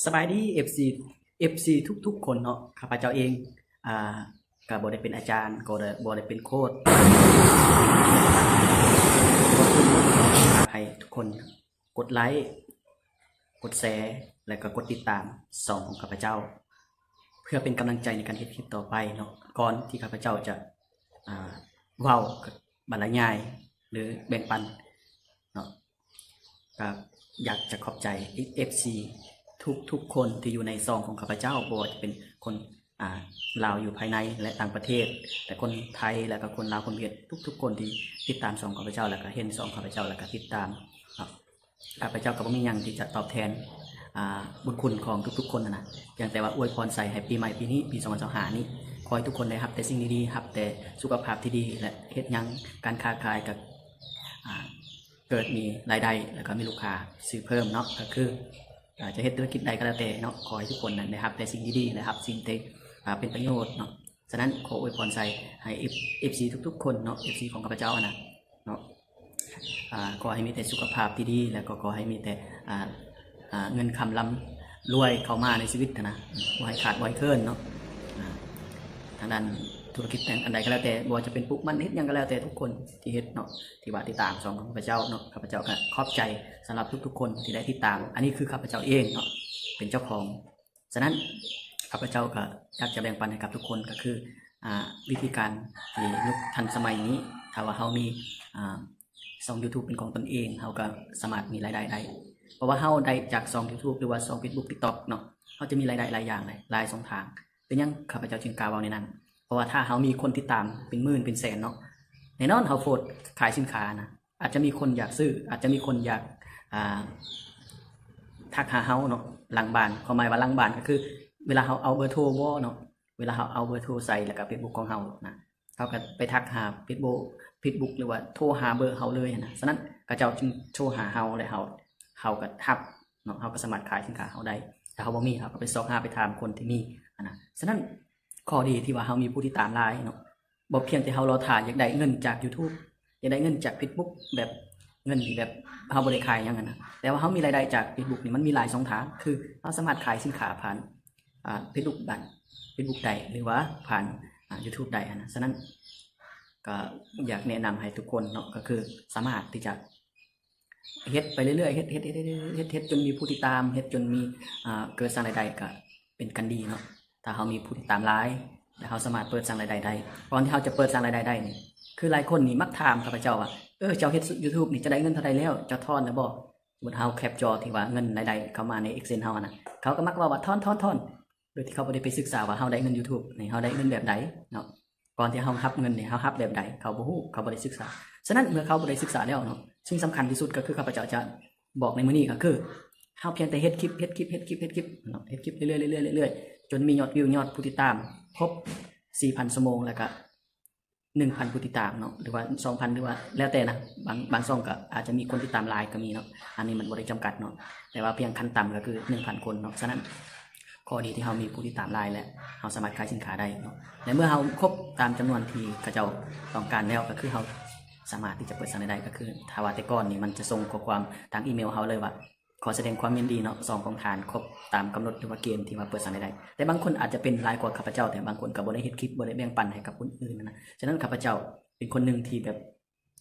ສະບາຍດີ ເອັຟຊີ ເອັຟຊີທຸກໆຄົນເນາະ. ຂ້າພະເຈົ້າເອງ ອ່າ ກໍບໍ່ໄດ້ເປັນອາຈານ ກໍໄດ້ ບໍ່ໄດ້ເປັນໂຄດ ໃຫ້ທຸກຄົນກົດໄລ ກົດແຊ ແລະກໍກົດຕິດຕາມຊ່ອງຂອງຂ້າພະເຈົ້າ ເພື່ອເປັນກຳລັງໃຈໃນການເຮັດຄລິບຕໍ່ໄປເນາະ. ກ່ອນທີ່ຂ້າພະເຈົ້າຈະ ອ່າ ເວົ້າ ບັນລະຍາຍ ຫຼື ແບ່ງປັນເນາະ ກໍຢາກຈະຂອບໃຈ ເອັຟຊີ ທຸກໆຄົນທີ່ຢູ່ໃນຊ່ອງຂອງຂ້າພະເຈົ້າ ບໍ່ວ່າຈະເປັນຄົນ ອ່າ ລາວຢູ່ພາຍໃນ ແລະ ຕ່າງປະເທດ ແລະ ຄົນໄທ ແລະ ກໍຄົນລາວຄົນຫວຽດ ທຸກໆຄົນທີ່ຕິດຕາມຊ່ອງຂອງຂ້າພະເຈົ້າ ແລະ ກໍເຫັນຊ່ອງຂ້າພະເຈົ້າ ແລະ ກໍຕິດຕາມເນາະ. ຂ້າພະເຈົ້າກໍບໍ່ມີຫຍັງທີ່ຈະຕອບແທນ ອ່າ ບຸນຄຸນຂອງທຸກໆຄົນຫັ້ນນະ ພຽງແຕ່ວ່າອວຍພອນໃສ່ໃຫ້ປີໃໝ່ປີນີ້ ປີສອງພັນຊາວຫ້ານີ້ ຂໍໃຫ້ທຸກຄົນໄດ້ຮັບແຕ່ສິ່ງດີໆ ຮັບແຕ່ສຸຂະພາບທີ່ດີ ແລະ ເຮັດຫຍັງ ການຄ້າຂາຍກໍ ອ່າ ເກີດມີລາຍໄດ້ ແລ້ວກໍມີລູກຄ້າຊື້ເພີ່ມເນາະ. ກໍຄື ອາ ຈະເຮັດທຸລະກິດໃດກໍແລ້ວແຕ່ເນາະ ຂໍໃຫ້ທຸກຄົນນັ້ນໄດ້ຮັບແຕ່ສິ່ງດີໆ ແລະ ຮັບສິ່ງທີ່ ອາ ເປັນປະໂຫຍດເນາະ. ສະນັ້ນ ຂໍອວຍພອນໃສ່ໃຫ້ ເອັຟ ເອັຟຊີທຸກໆຄົນເນາະ ເອັຟຊີຂອງຂ້າພະເຈົ້າຫັ້ນນະເນາະ ອາ ຂໍໃຫ້ມີແຕ່ສຸຂະພາບທີ່ດີ ແລ້ວກໍຂໍໃຫ້ມີແຕ່ ອາ ອາ ເງິນຄຳລ່ຳລວຍເຂົ້າມາໃນຊີວິດຫັ້ນນະ ບໍ່ໃຫ້ຂາດບໍ່ໃຫ້ເຂີນເນາະ. ອາ ທາງດ້ານທຸລະກິດອັນໃດກໍແລ້ວແຕ່ ບໍ່ວ່າຈະເປັນປູກມັນ ເຮັດຫຍັງກໍແລ້ວແຕ່ ທຸກຄົນທີ່ເຮັດເນາະ ທີ່ວ່າຕິດຕາມຊ່ອງຂອງຂ້າພະເຈົ້າເນາະ ຂ້າພະເຈົ້າກໍຂອບໃຈສຳລັບທຸກໆຄົນທີ່ໄດ້ຕິດຕາມ. ອັນນີ້ຄືຂ້າພະເຈົ້າເອງເນາະ ເປັນເຈົ້າຂອງ. ສະນັ້ນ ຂ້າພະເຈົ້າກໍຢາກຈະແບ່ງປັນໃຫ້ກັບທຸກຄົນ ກໍຄື ອາ ວິທີການທີ່ຍຸກທັນສະໄໝນີ້ ຖ້າວ່າເຮົາມີ ອາ ຊ່ອງຢູທູບເປັນຂອງຕົນເອງ ເຮົາກໍສາມາດມີລາຍໄດ້ໄດ້ ເພາະວ່າເຮົາໄດ້ຈາກຊ່ອງຢູທູບ ຫຼືວ່າຊ່ອງເຟສບຸກ ຕິກຕັອກເນາະ ເຮົາຈະມີລາຍໄດ້ຫຼາຍຢ່າງ ຫຼາຍ ຫຼາຍຊ່ອງທາງ. ເປັນຫຍັງຂ້າພະເຈົ້າຈຶ່ງກ້າເວົ້າແນວນັ້ນ? ເພາະວ່າຖ້າເຮົາມີຄົນຕິດຕາມເປັນໝື່ນເປັນແສນເນາະ ແນ່ນອນເຮົາໂພສຂາຍສິນຄ້ານະ ອາດຈະມີຄົນຢາກຊື້ ອາດຈະມີຄົນຢາກ ອ່າ ທັກຫາເຮົາເນາະ ຫຼັງບ້ານ ຄວາມໝາຍວ່າຫຼັງບ້ານກໍຄືເວລາເຮົາເອົາເບີໂທບໍ່ເນາະ ເວລາເຮົາເອົາເບີໂທໃສ່ ແລ້ວກໍເຟສບຸກຂອງເຮົານະ ເຮົາກໍໄປທັກຫາເຟສບຸກ ເຟສບຸກ ຫຼືວ່າໂທຫາເບີເຮົາເລີຍນະ. ສະນັ້ນ ເຂົາເຈົ້າຈຶ່ງໂທຫາເຮົາ ແລະ ເຮົາ ເຮົາກໍຮັບເນາະ ເຮົາກໍສາມາດຂາຍສິນຄ້າເຮົາໄດ້. ຖ້າເຮົາບໍ່ມີ ເຮົາກໍໄປຊອກຫາໄປຖາມຄົນທີ່ມີຫັ້ນນະ. ສະນັ້ນ ຂໍ້ດີທີ່ວ່າເຮົາມີຜູ້ຕິດຕາມຫຼາຍເນາະ ບໍ່ພຽງແຕ່ເຮົາລໍຖ້າຢາກໄດ້ເງິນຈາກຢູທູບ ຢາກໄດ້ເງິນຈາກເຟສບຸກ ແບບເງິນທີ່ແບບເຮົາບໍ່ໄດ້ຂາຍຫຍັງຫັ້ນນະ ແຕ່ວ່າເຮົາມີລາຍໄດ້ຈາກເຟສບຸກນີ້ ມັນມີຫຼາຍຊ່ອງທາງ ຄືເຮົາສາມາດຂາຍສິນຄ້າຜ່ານ ອ່າ ເຟສບຸກໄດ້ ເຟສບຸກໄດ້ ຫຼືວ່າຜ່ານ ອ່າ ຢູທູບໄດ້ຫັ້ນນະ. ສະນັ້ນ ກໍຢາກແນະນຳໃຫ້ທຸກຄົນເນາະ ກໍຄືສາມາດທີ່ຈະເຮັດໄປເລື້ອຍໆ ເຮັດ ເຮັດ ເຮັດ ເຮັດ ເຮັດ ເຮັດຈົນມີຜູ້ຕິດຕາມ ເຮັດຈົນມີ ອ່າ ເກີດສ້າງລາຍໄດ້ ກໍເປັນການດີເນາະ. ຖ້າເຮົາມີຜູ້ຕິດຕາມຫຼາຍ ແລ້ວເຮົາສາມາດເປີດສ້າງລາຍໄດ້ໄດ້. ກ່ອນທີ່ເຮົາຈະເປີດສ້າງລາຍໄດ້ໄດ້ນີ້ ຄືຫຼາຍຄົນນີ້ມັກຖາມຂ້າພະເຈົ້າວ່າ ເອີ ເຈົ້າເຮັດຢູທູບນີ້ ເຈົ້າໄດ້ເງິນເທົ່າໃດແລ້ວ? ເຈົ້າຖອນແລ້ວບໍ່? ສົມມຸດເຮົາແຄັບຈໍທີ່ວ່າເງິນລາຍໄດ້ເຂົ້າມາໃນ Excel ເຮົາຫັ້ນນະ ເຂົາກໍມັກເວົ້າວ່າ ຖອນ ຖອນ ຖອນ ໂດຍທີ່ເຂົາບໍ່ໄດ້ໄປສຶກສາວ່າເຮົາໄດ້ເງິນຢູທູບນີ້ ເຮົາໄດ້ເງິນແບບໃດເນາະ. ກ່ອນທີ່ເຮົາຮັບເງິນນີ້ ເຮົາຮັບແບບໃດ ເຂົາບໍ່ຮູ້ ເຂົາບໍ່ໄດ້ສຶກສາ. ສະນັ້ນ ເມື່ອເຂົາບໍ່ໄດ້ສຶກສາແລ້ວເນາະ ສິ່ງສຳຄັນທີ່ສຸດກໍຄືຂ້າພະເຈົ້າຈະ ບອກໃນມື້ນີ້ກໍຄື ເຮົາພຽງແຕ່ເຮັດຄລິບ ເຮັດຄລິບ ເຮັດຄລິບ ເຮັດຄລິບເນາະ ເຮັດຄລິບເລື້ອຍໆ ເລື້ອຍໆ ເລື້ອຍໆ ຈົນມີຍອດວິວ ຍອດຜູ້ຕິດຕາມຄົບສີ່ພັນຊົ່ວໂມງ ແລ້ວກະໜຶ່ງພັນຜູ້ຕິດຕາມເນາະ ຫຼືວ່າສອງພັນ ຫຼືວ່າແລ້ວແຕ່ນະ ບາງ ບາງຊ່ອງກໍອາດຈະມີຄົນຕິດຕາມຫຼາຍກໍມີເນາະ. ອັນນີ້ມັນບໍ່ໄດ້ຈຳກັດເນາະ ແຕ່ວ່າພຽງຂັ້ນຕ່ຳກໍຄືໜຶ່ງພັນຄົນເນາະ. ສະນັ້ນ ຂໍ້ດີທີ່ເຮົາມີຜູ້ຕິດຕາມຫຼາຍ ແລະ ເຮົາສາມາດຂາຍສິນຄ້າໄດ້ເນາະ ແລະ ເມື່ອເຮົາຄົບຕາມຈຳນວນທີ່ເຂົາເຈົ້າຕ້ອງການແລ້ວ ກໍຄືເຮົາສາມາດທີ່ຈະເປີດສ້າງລາຍໄດ້ ກໍຄືຖ້າວ່າແຕ່ກ່ອນນີ້ມັນຈະສົ່ງຂໍ້ຄວາມທາງອີເມວເຮົາເລີຍວ່າ ຂໍສະແດງຄວາມຍິນດີເນາະ ຊ່ອງຂອງທ່ານຄົບຕາມກຳນົດ ຫຼືວ່າເກນທີ່ວ່າເປີດສ້າງລາຍໄດ້. ແຕ່ບາງຄົນອາດຈະເປັນຫຼາຍກວ່າຂ້າພະເຈົ້າ ແຕ່ບາງຄົນກໍບໍ່ໄດ້ເຮັດຄລິບ ບໍ່ໄດ້ແບ່ງປັນໃຫ້ກັບຄົນອື່ນນະ. ສະນັ້ນ ຂ້າພະເຈົ້າເປັນຄົນໜຶ່ງທີ່ແບບ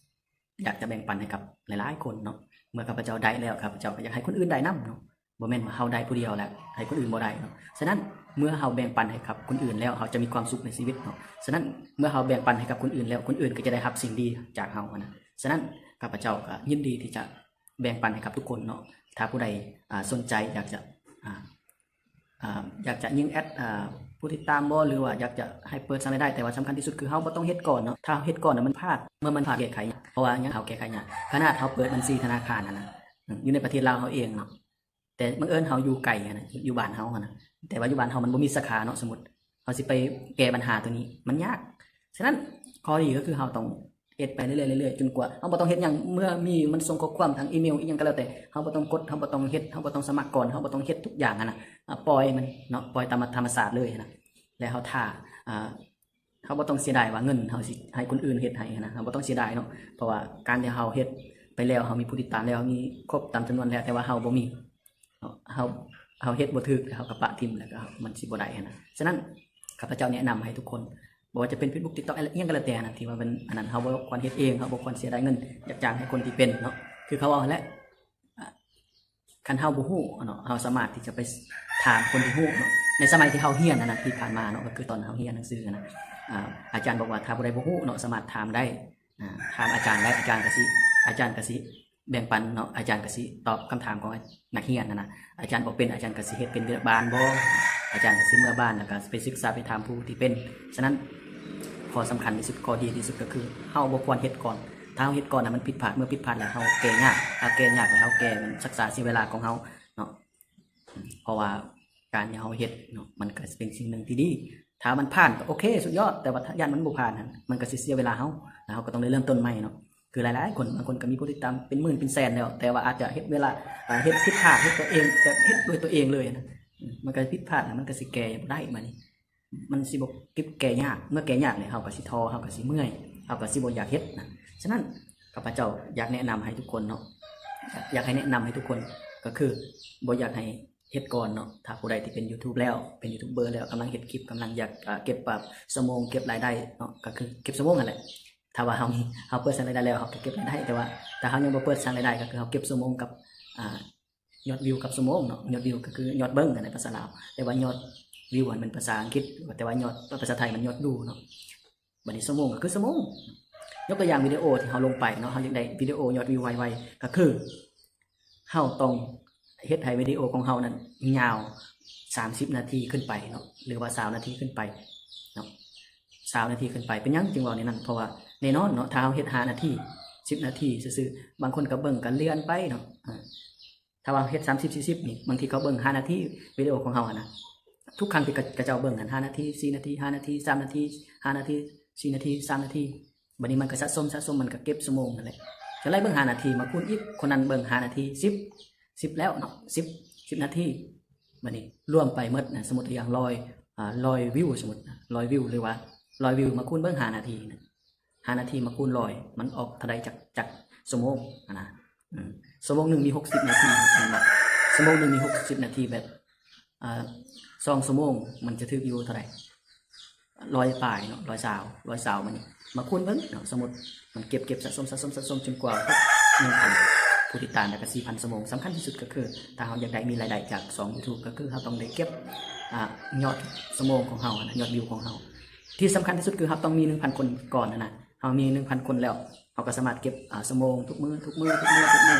ຢາກຈະແບ່ງປັນໃຫ້ກັບຫຼາຍໆຄົນເນາະ. ເມື່ອຂ້າພະເຈົ້າໄດ້ແລ້ວ ຂ້າພະເຈົ້າກໍຢາກໃຫ້ຄົນອື່ນໄດ້ນຳເນາະ. ບໍ່ແມ່ນວ່າເຮົາໄດ້ຜູ້ດຽວແລ້ວໃຫ້ຄົນອື່ນບໍ່ໄດ້ເນາະ. ສະນັ້ນ ເມື່ອເຮົາແບ່ງປັນໃຫ້ກັບຄົນອື່ນແລ້ວ ເຮົາຈະມີຄວາມສຸກໃນຊີວິດເນາະ. ສະນັ້ນ ເມື່ອເຮົາແບ່ງປັນໃຫ້ກັບຄົນອື່ນແລ້ວ ຄົນອື່ນກໍຈະໄດ້ຮັບສິ່ງດີຈາກເຮົາຫັ້ນນະ. ສະນັ້ນ ຂ້າພະເຈົ້າກໍຍິນດີທີ່ຈະແບ່ງປັນໃຫ້ກັບທຸກຄົນເນາະ. ຖ້າຜູ້ໃດ ອ່າ ສົນໃຈຢາກຈະ ອ່າ ອ່າ ຢາກຈະຍິງແອັດ ອ່າ ຜູ້ຕິດຕາມບໍ່ ຫຼືວ່າຢາກຈະໃຫ້ເປີດສ້າງລາຍໄດ້ ແຕ່ວ່າສຳຄັນທີ່ສຸດຄືເຮົາບໍ່ຕ້ອງເຮັດກ່ອນເນາະ. ຖ້າເຮົາເຮັດກ່ອນນະ ມັນພາດ ເມື່ອມັນພາດ ແກ້ໄຂຍາກ ເພາະວ່າຫຍັງ ເຮົາແກ້ໄຂຍາກ ຂະໜາດເຮົາເປີດບັນຊີທະນາຄານຫັ້ນນະ ອືມ ຢູ່ໃນປະເທດລາວເຮົາເອງເນາະ ແຕ່ບັງເອີນເຮົາຢູ່ໄກຫັ້ນນະ ຢູ່ ຢູ່ບ້ານເຮົາຫັ້ນນະ ແຕ່ວ່າຢູ່ບ້ານເຮົາມັນບໍ່ມີສາຂາເນາະ. ສົມມຸດເຮົາຊິໄປແກ້ບັນຫາໂຕນີ້ ມັນຍາກ. ສະນັ້ນ ຂໍ້ດີກໍຄືເຮົາຕ້ອງ ເຮັດໄປເລື້ອຍໆ ເລື້ອຍໆ ຈົນກວ່າເຮົາບໍ່ຕ້ອງເຮັດຫຍັງ ເມື່ອມີມັນສົ່ງຂໍ້ຄວາມທາງອີເມວອີ່ຫຍັງກໍແລ້ວແຕ່ ເຮົາບໍ່ຕ້ອງກົດ ເຮົາບໍ່ຕ້ອງເຮັດ ເຮົາບໍ່ຕ້ອງສະໝັກກ່ອນ ເຮົາບໍ່ຕ້ອງເຮັດທຸກຢ່າງຫັ້ນນະ ອາ ປ່ອຍມັນເນາະ ປ່ອຍຕາມ ທຳມະຊາດເລີຍຫັ້ນນະ. ແລ້ວເຮົາຖ້າ ອາ ເຮົາບໍ່ຕ້ອງເສຍດາຍວ່າເງິນເຮົາຊິໃຫ້ຄົນອື່ນເຮັດໃຫ້ຫັ້ນນະ ເຮົາບໍ່ຕ້ອງເສຍດາຍເນາະ. ເພາະວ່າການທີ່ເຮົາເຮັດໄປແລ້ວ ເຮົາມີຜູ້ຕິດຕາມແລ້ວ ເຮົາມີຄົບຕາມຈຳນວນແລ້ວ ແຕ່ວ່າເຮົາບໍ່ມີ ເນາະ ເຮົາ ເຮົາເຮັດບໍ່ຖືກ ເຮົາກໍປະຖິ້ມ ແລ້ວກໍມັນຊິບໍ່ໄດ້ຫັ້ນນະ. ສະນັ້ນ ຂ້າພະເຈົ້າແນະນຳໃຫ້ທຸກຄົນ ບໍ່ວ່າຈະເປັນ Facebook TikTok ອີ່ຫຍັງກໍແລ້ວແຕ່ນະ ທີ່ວ່າມັນອັນນັ້ນ ເຮົາບໍ່ຄວນເຮັດເອງ ເຮົາບໍ່ຄວນເສຍດາຍເງິນ ຢາກຈ້າງໃຫ້ຄົນທີ່ເປັນເນາະ ຄືເຂົາເວົ້າຫັ້ນແຫຼະ. ຄັນເຮົາບໍ່ຮູ້ເນາະ ເຮົາສາມາດທີ່ຈະໄປຖາມຄົນທີ່ຮູ້ເນາະ. ໃນສະໄໝທີ່ເຮົາຮຽນຫັ້ນນະ ທີ່ຜ່ານມາເນາະ ກໍຄືຕອນເຮົາຮຽນໜັງສືຫັ້ນນະ ອາ ອາຈານບອກວ່າ ຖ້າຜູ້ໃດບໍ່ຮູ້ເນາະ ສາມາດຖາມໄດ້ ອາ ຖາມອາຈານໄດ້ ອາຈານກໍຊິ ອາຈານກໍຊິແບ່ງປັນເນາະ ອາຈານກໍຊິຕອບຄຳຖາມຂອງນັກຮຽນຫັ້ນນະ. ອາຈານບອກເປັນ ອາຈານກໍຊິເຮັດເປັນວຽກບ້ານບໍ ອາຈານກໍຊິເມືອບ້ານ ແລ້ວກໍໄປສຶກສາໄປຖາມຜູ້ທີ່ເປັນ. ສະນັ້ນ ຂໍ້ສຳຄັນທີ່ສຸດ ຂໍ້ດີທີ່ສຸດກໍຄື ເຮົາບໍ່ຄວນເຮັດກ່ອນ. ຖ້າເຮົາເຮັດກ່ອນນະ ມັນຜິດພາດ ເມື່ອຜິດພາດແລ້ວ ເຮົາແກ້ຍາກ ຖ້າແກ້ຍາກແລ້ວ ເຮົາແກ້ມັນຊັກຊ້າເສຍເວລາຂອງເຮົາເນາະ. ເພາະວ່າການທີ່ເຮົາເຮັດເນາະ ມັນກໍເປັນສິ່ງໜຶ່ງທີ່ດີ ຖ້າມັນຜ່ານກໍໂອເຄ ສຸດຍອດ ແຕ່ວ່າຖ້າຢ້ານມັນບໍ່ຜ່ານຫັ້ນ ມັນກໍຊິເສຍເວລາເຮົາ ແລ້ວເຮົາກໍຕ້ອງໄດ້ເລີ່ມຕົ້ນໃໝ່ເນາະ. ຄືຫຼາຍໆຄົນ ບາງຄົນກໍມີຜູ້ຕິດຕາມເປັນໝື່ນເປັນແສນແລ້ວ ແຕ່ວ່າອາດຈະເຮັດເວລາ ເຮັດຜິດພາດ ເຮັດຕົວເອງ ແບບເຮັດດ້ວຍຕົວເອງເລີຍນະ ມັນກໍຜິດພາດ ມັນກໍຊິແກ້ບໍ່ໄດ້ບາດນີ້ ມັນຊິບໍ່ ແກ້ຍາກ ເມື່ອແກ້ຍາກແລ້ວ ເຮົາກໍຊິທໍ້ ເຮົາກໍຊິເມື່ອຍ ເຮົາກໍຊິບໍ່ຢາກເຮັດນະ. ສະນັ້ນ ຂ້າພະເຈົ້າຢາກແນະນຳໃຫ້ທຸກຄົນເນາະ ຢາກໃຫ້ແນະນຳໃຫ້ທຸກຄົນ ກໍຄືບໍ່ຢາກໃຫ້ເຮັດກ່ອນເນາະ. ຖ້າຜູ້ໃດທີ່ເປັນ YouTube ແລ້ວ ເປັນ YouTuber ແລ້ວ ກຳລັງເຮັດຄລິບ ກຳລັງຢາກ ອາ ເກັບ ອາ ຊົ່ວໂມງ ເກັບລາຍໄດ້ເນາະ ກໍຄືເກັບຊົ່ວໂມງຫັ້ນແຫຼະ. ຖ້າວ່າເຮົາມີ ເຮົາເປີດສ້າງລາຍໄດ້ແລ້ວ ເຮົາກໍເກັບລາຍໄດ້ ແຕ່ວ່າຖ້າເຮົາຍັງບໍ່ເປີດສ້າງລາຍໄດ້ ກໍຄືເຮົາເກັບຊົ່ວໂມງກັບ ອາ ຍອດວິວກັບຊົ່ວໂມງເນາະ. ຍອດວິວກໍຄືຍອດເບິ່ງຫັ້ນແຫຼະ ພາສາລາວ ແຕ່ວ່າຍອດວິວຫັ້ນແມ່ນພາສາອັງກິດ ແຕ່ວ່າຍອດ ພາສາໄທມັນຍອດດູເນາະ. ບາດນີ້ຊົ່ວໂມງກໍຄືຊົ່ວໂມງ ຍົກຕົວຢ່າງວິດີໂອທີ່ເຮົາລົງໄປເນາະ ເຮົາຢາກໄດ້ວິດີໂອຍອດວິວໄວໆ ກໍຄືເຮົາຕ້ອງເຮັດໃຫ້ວິດີໂອຂອງເຮົານັ້ນຍາວສາມສິບນາທີຂຶ້ນໄປເນາະ ຫຼືວ່າຊາວນາທີຂຶ້ນໄປເນາະ ຊາວນາທີຂຶ້ນໄປ. ເປັນຫຍັງຈຶ່ງເວົ້າແນວນັ້ນ? ເພາະວ່າແນ່ນອນເນາະ ຖ້າເຮົາເຮັດຫ້ານາທີ ສິບນາທີຊື່ໆ ບາງຄົນກໍເບິ່ງກໍເລື່ອນໄປເນາະ ອາ ຖ້າວ່າເຮັດສາມສິບ ສີ່ສິບນີ້ ບາງທີເຂົາເບິ່ງຫ້ານາທີ ວິດີໂອຂອງເຮົາຫັ້ນນະ ທຸກຄັ້ງທີ່ເຂົາເຈົ້າເບິ່ງຫັ້ນ ຫ້ານາທີ ສີ່ນາທີ ຫ້ານາທີ ສາມນາທີ ຫ້ານາທີ ສີ່ນາທີ ສາມນາທີ ບາດນີ້ມັນກໍສະສົມ ສະສົມ ມັນກໍເກັບຊົ່ວໂມງຫັ້ນແຫຼະ. ຈະໄລ່ເບິ່ງຫ້ານາທີມາຄູນອີກ ຄົນນັ້ນເບິ່ງຫ້ານາທີ ສິບ ສິບແລ້ວເນາະ ສິບ ສິບນາທີ ບາດນີ້ລວມໄປໝົດນະ ສົມມຸດຕົວຢ່າງ ຮ້ອຍ ອາ ຮ້ອຍວິວ ສົມມຸດນະ ຮ້ອຍວິວ ຫຼືວ່າ ຮ້ອຍວິວມາຄູນເບິ່ງຫ້ານາທີນະ ຫ້ານາທີມາຄູນຮ້ອຍ ມັນອອກເທົ່າໃດ ຈັກ ຈັກຊົ່ວໂມງຫັ້ນນະ. ເອີ ຊົ່ວໂມງໜຶ່ງມີຫົກສິບນາທີ ແມ່ນບໍ່? ຊົ່ວໂມງໜຶ່ງມີຫົກສິບນາທີ ແບບ ອາ ສອງຊົ່ວໂມງ ມັນຈະຖືກຢູ່ເທົ່າໃດ? ຮ້ອຍປາຍເນາະ ຮ້ອຍຊາວ ຮ້ອຍຊາວ ມັນມາຄູນເບິ່ງເນາະ ສົມມຸດມັນເກັບ ເກັບສະສົມ ສະສົມ ສະສົມ ຈົນກວ່າຄົບໜຶ່ງພັນຜູ້ຕິດຕາມ ແລ້ວກໍສີ່ພັນຊົ່ວໂມງ. ສຳຄັນທີ່ສຸດກໍຄື ຖ້າເຮົາຢາກໄດ້ມີລາຍໄດ້ຈາກຊ່ອງ YouTube ກໍຄືເຮົາຕ້ອງໄດ້ເກັບ ອາ ຍອດຊົ່ວໂມງຂອງເຮົານະ ຍອດວິວຂອງເຮົາ. ທີ່ສຳຄັນທີ່ສຸດຄືເຮົາຕ້ອງມີໜຶ່ງພັນຄົນກ່ອນຫັ້ນນະ ເຮົາມີໜຶ່ງພັນຄົນແລ້ວ ເຮົາກໍສາມາດເກັບ ອາ ຊົ່ວໂມງທຸກມື້ ທຸກມື້ ທຸກມື້ ທຸກມື້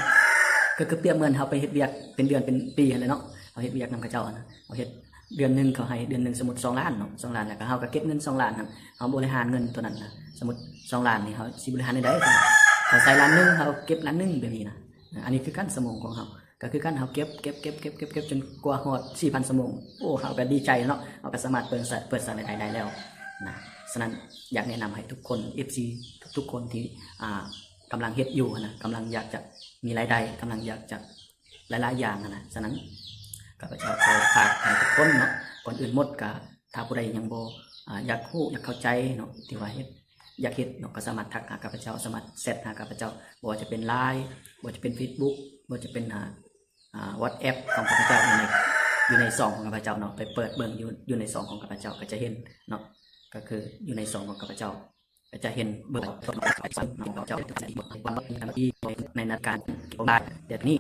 ກໍຄືປຽບເໝືອນເຮົາໄປເຮັດວຽກເປັນເດືອນເປັນປີຫັ້ນແຫຼະເນາະ. ເຮົາເຮັດວຽກນຳເຂົາເຈົ້າຫັ້ນນະ ເຮົາເຮັດເດືອນໜຶ່ງເຂົາໃຫ້ເດືອນໜຶ່ງ ສົມມຸດສອງລ້ານເນາະ ສອງລ້ານ ແລ້ວກໍເຮົາກໍເກັບເງິນສອງລ້ານຫັ້ນ ເຮົາບໍລິຫານເງິນຕົວນັ້ນນະ ສົມມຸດສອງລ້ານນີ້ ເຮົາຊິບໍລິຫານແນວໃດ? ເຮົາໃສ່ລ້ານໜຶ່ງ ເຮົາເກັບລ້ານໜຶ່ງ ແບບນີ້ນະ. ອັນນີ້ຄືກັນ ຊົ່ວໂມງຂອງເຮົາ ກໍຄືກັນ ເຮົາເກັບ ເກັບ ເກັບ ເກັບ ເກັບ ເກັບ ເກັບ ຈົນກວ່າຮອດສີ່ພັນຊົ່ວໂມງ ໂອ້ ເຮົາກໍດີໃຈເນາະ ເຮົາກໍສາມາດເປີດ ເປີດສ້າງລາຍໄດ້ໄດ້ແລ້ວນະ. ສະນັ້ນ ຢາກແນະນຳໃຫ້ທຸກຄົນ ເອັຟຊີ ທຸກໆຄົນທີ່ ອາ ກຳລັງເຮັດຢູ່ຫັ້ນນະ ກຳລັງຢາກຈະມີລາຍໄດ້ ກຳລັງຢາກຈະຫຼາຍໆຢ່າງຫັ້ນນະ. ສະນັ້ນ ຂ້າພະເຈົ້າຂໍຝາກໃຫ້ທຸກຄົນເນາະ ກ່ອນອື່ນໝົດກໍ ຖ້າຜູ້ໃດຍັງບໍ່ ອາ ຢາກຮູ້ ຢາກເຂົ້າໃຈເນາະ ທີ່ວ່າເຮັດ ຢາກເຮັດເນາະ ກໍສາມາດທັກຫາຂ້າພະເຈົ້າ ສາມາດແຊັດຫາຂ້າພະເຈົ້າ ບໍ່ວ່າຈະເປັນ Line ບໍ່ວ່າຈະເປັນ Facebook ບໍ່ວ່າຈະເປັນ ອາ ອາ WhatsApp ຂອງຂ້າພະເຈົ້າ ຢູ່ໃນ ຢູ່ໃນຊ່ອງຂອງຂ້າພະເຈົ້າເນາະ ໄປເປີດເບິ່ງຢູ່ ຢູ່ໃນຊ່ອງຂອງຂ້າພະເຈົ້າກໍຈະເຫັນເນາະ ກໍຄືຢູ່ໃນຊ່ອງຂອງຂ້າພະເຈົ້າ ກໍຈະເຫັນເບີໂທລະສັບຂອງຂ້າພະເຈົ້າ ໃນນາການແບບນີ້